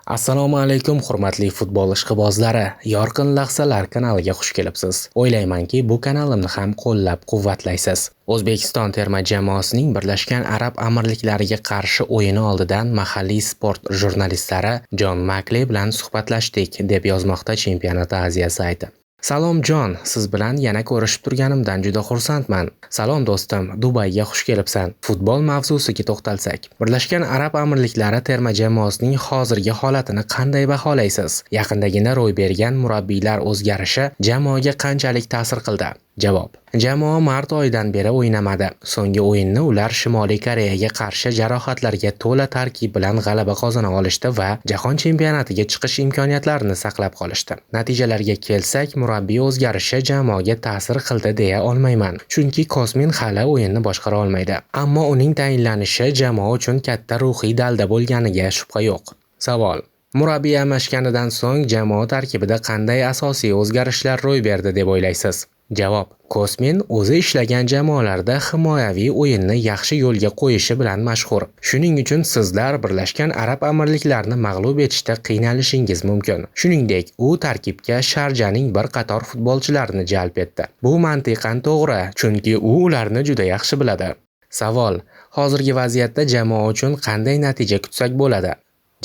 Assalomu alaykum, hurmatli futbol ishqibozlari. Yorqin lahzalar kanaliga xush kelibsiz. O'ylaymanki, bu kanalimni ham qo'llab-quvvatlaysiz. O'zbekiston terma jamoasining Birlashgan Arab Amirliklariga qarshi o'yini oldidan mahalliy sport jurnalistlari Jon Makli bilan suhbatlashdik, deb yozmoqda Chempionat Aziya sayti. Salom Jon, siz bilan yana ko'rishib turganimdan juda xursandman. Salom do'stim, Dubayga xush kelibsan. Futbol mavzusiga to'xtalsak. Birlashgan Arab Amirliklari terma jamoasining hozirgi holatini qanday baholaysiz? Yaqindagina ro'y bergan murabbiylar o'zgarishi jamoaga qanchalik ta'sir qildi? Javob: Jamoa mart oyidan beri o'ynamadi. So'nggi o'yinni ular Shimoliy Koreyaga qarshi jarohatlarga to'la tarkib bilan g'alaba qozona olishdi va Jahon chempionatiga chiqish imkoniyatlarini saqlab qolishdi. Natijalarga kelsak, murabbiy o'zgarishi jamoaga ta'sir qildi deya olmayman. Chunki Kosmin hali o'yinni boshqara olmaydi. Ammo uning tayinlanishi jamoa uchun katta ruhiy dalda bo'lganiga shubha yo'q. Savol: Murabbiy almashganidan so'ng jamoa tarkibida qanday asosiy o'zgarishlar ro'y berdi deb o'ylaysiz? Javob: Kosmin o'zi ishlagan jamoalarda himoyaviy o'yinni yaxshi yo'lga qo'yishi bilan mashhur. Shuning uchun sizlar Birlashgan Arab Amirliklarini mag'lub etishda qiynalishingiz mumkin. Shuningdek, u tarkibga Sharjaning bir qator futbolchilarini jalb etdi. Bu mantiqan to'g'ri, chunki u ularni juda yaxshi biladi. Savol: Hozirgi vaziyatda jamoa uchun qanday natija kutsak bo'ladi?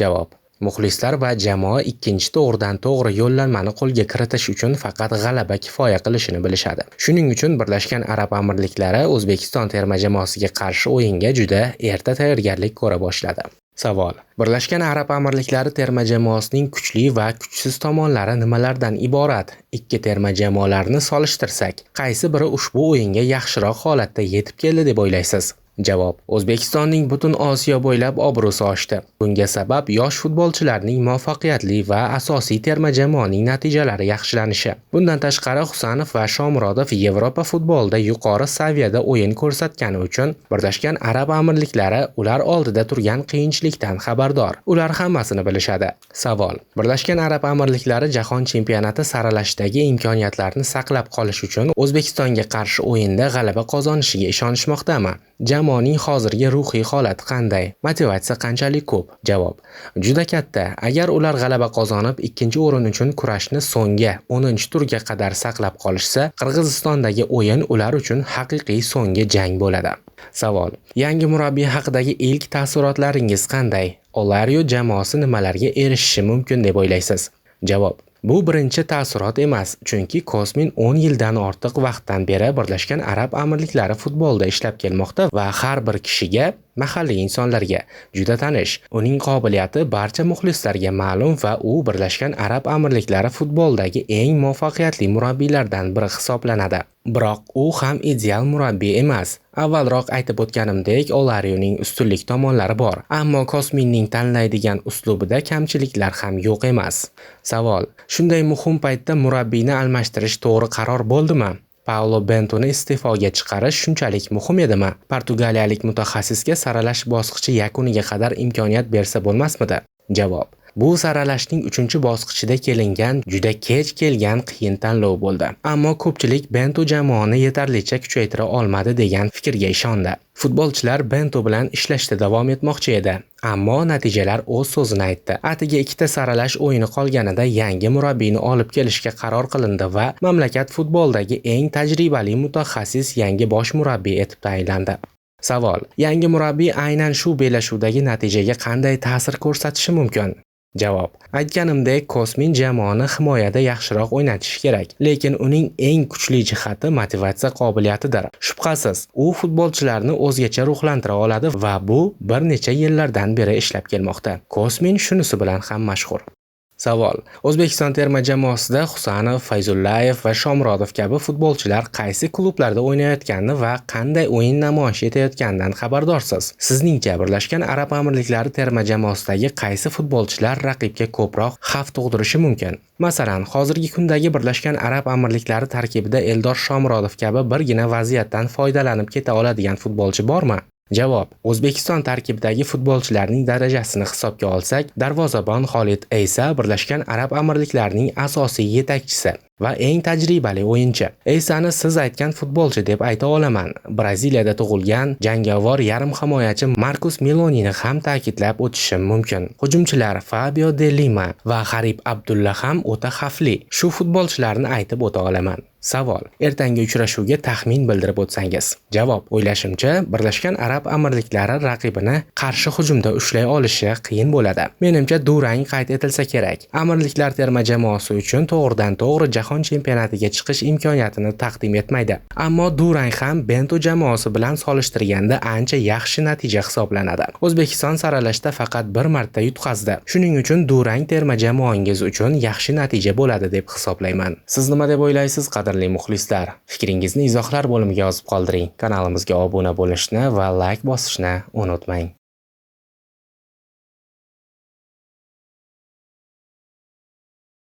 Javob: Muxlislar va jamoa ikkinchi to'g'ridan to'g'ri yo'llanmani qo'lga kiritish uchun faqat g'alaba kifoya qilishini bilishadi. Shuning uchun Birlashgan Arab Amirliklari O'zbekiston terma jamoasiga qarshi o'yinga juda erta tayyorgarlik ko'ra boshladi. Savol: Birlashgan Arab Amirliklari terma jamoasining kuchli va kuchsiz tomonlari nimalardan iborat? Ikki terma jamoalarni solishtirsak, qaysi biri ushbu o'yinga yaxshiroq holatda yetib keldi deb o'ylaysiz? Javob: O'zbekistonning butun Osiyo bo'ylab obro'si oshdi. Bunga sabab yosh futbolchilarning muvaffaqiyatli va asosiy terma jamoaning natijalari yaxshilanishi. Bundan tashqari, Husanov va Shomurodov Yevropa futbolida yuqori saviyada o'yin ko'rsatgani uchun Birlashgan Arab Amirliklari ular oldida turgan qiyinchilikdan xabardor. Ular hammasini bilishadi. Savol: Birlashgan Arab Amirliklari Jahon chempionati saralashdagi imkoniyatlarni saqlab qolish uchun O'zbekistonga qarshi o'yinda g'alaba qozonishiga ishonishmoqdami? Jamoaning hozirgi ruhiy holati qanday? Motivatsiya qanchalik ko'p? Javob: Juda katta. Agar ular g'alaba qozonib, ikkinchi o'rin uchun kurashni so'nggi 10-turga qadar saqlab qolishsa, Qirg'izistondagi o'yin ular uchun haqiqiy so'nggi jang bo'ladi. Savol: Yangi murabbiy haqidagi ilk taassurotlaringiz qanday? Olario jamoasi nimalarga erishishi mumkin deb o'ylaysiz? Javob: Bu birinchi taassurot emas, chunki Kosmin 10 yildan ortiq vaqtdan beri Birlashgan Arab Amirliklari futbolida ishlab kelmoqda va har bir kishiga, mahalliy insonlarga juda tanish. Uning qobiliyati barcha muxlislarga ma'lum va u Birlashgan Arab Amirliklari futbolidagi eng muvaffaqiyatli murabbiylardan biri hisoblanadi. Biroq u ham ideal murabbiy emas. Avvalroq aytib o'tganimdek, Olarioning ustunlik tomonlari bor, ammo Kosminning tanlaydigan uslubida kamchiliklar ham yo'q emas. Savol: Shunday muhim paytda murabbiyni almashtirish to'g'ri qaror bo'ldimi? Paulo Bentoni iste'foga chiqarish shunchalik muhim edimi? Portugaliyalik mutaxassisga saralash bosqichi yakuniga qadar imkoniyat bersa bo'lmasmidi? Javob: Bu saralashning 3-bosqichida kelingan juda kech kelgan qiyin tanlov bo'ldi. Ammo ko'pchilik Bento jamoani yetarlicha kuchaytira olmadi degan fikrga ishondi. Futbolchilar Bento bilan ishlashda davom etmoqchi edi, ammo natijalar o'z so'zini aytdi. Atigi ikkita saralash o'yini qolganida yangi murabbiyni olib kelishga qaror qilindi va mamlakat futbolidagi eng tajribali mutaxassis yangi bosh murabbiy etib tayinlandi. Savol: Yangi murabbiy aynan shu bellashuvdagi natijaga qanday ta'sir ko'rsatishi mumkin? Javob: Aytganimdek, Kosmin jamoani himoyada yaxshiroq o'ynatishi kerak, lekin uning eng kuchli jihati motivatsiya qobiliyatidir. Shubhasiz, u futbolchilarni o'zgacha ruhlantira oladi va bu bir necha yillardan beri ishlab kelmoqda. Kosmin shunisi bilan ham mashhur. Savol: O'zbekiston terma jamoasida Husanov, Fayzullayev va Shomurodov kabi futbolchilar qaysi klublarda o'ynayotgani va qanday o'yin namoyish etayotganidan xabardorsiz. Sizningcha, Birlashgan Arab Amirliklari terma jamoasidagi qaysi futbolchilar raqibga ko'proq xavf tug'dirishi mumkin? Masalan, hozirgi kundagi Birlashgan Arab Amirliklari tarkibida Eldor Shomurodov kabi birgina vaziyatdan foydalanib keta oladigan futbolchi bormi? Javob: O'zbekiston tarkibidagi futbolchilarning darajasini hisobga olsak, darvozabon Xolid Eysa Birlashgan Arab Amirliklarining asosiy yetakchisi. Va eng tajribali o'yinchi. Eysani siz aytgan futbolchi deb ayta olaman. Braziliyada tug'ilgan jangovar yarim himoyachi Markus Melonini ham ta'kidlab o'tishim mumkin. Hujumchilar Fabio de Lima va Harib Abdulla ham o'ta xavfli. Shu futbolchilarni aytib o'ta olaman. Savol: Ertangi uchrashuvga taxmin bildirib o'tsangiz. Javob: O'ylashimcha, Birlashgan Arab Amirliklari raqibini qarshi hujumda ushlay olishi qiyin bo'ladi. Menimcha, durang qayd etilsa kerak. Amirliklar terma jamoasi uchun to'g'ridan-to'g'ri jahon chempionatiga chiqish imkoniyatini taqdim etmaydi. Ammo durang ham Bento jamoasi bilan solishtirganda ancha yaxshi natija hisoblanadi. O'zbekiston saralashda faqat bir marta yutqazdi. Shuning uchun durang terma jamoangiz uchun yaxshi natija bo'ladi deb hisoblayman. Siz nima deb o'ylaysiz, qadrli muxlislar? Fikringizni izohlar bo'limiga yozib qoldiring. Kanalimizga obuna bo'lishni va layk bosishni unutmang.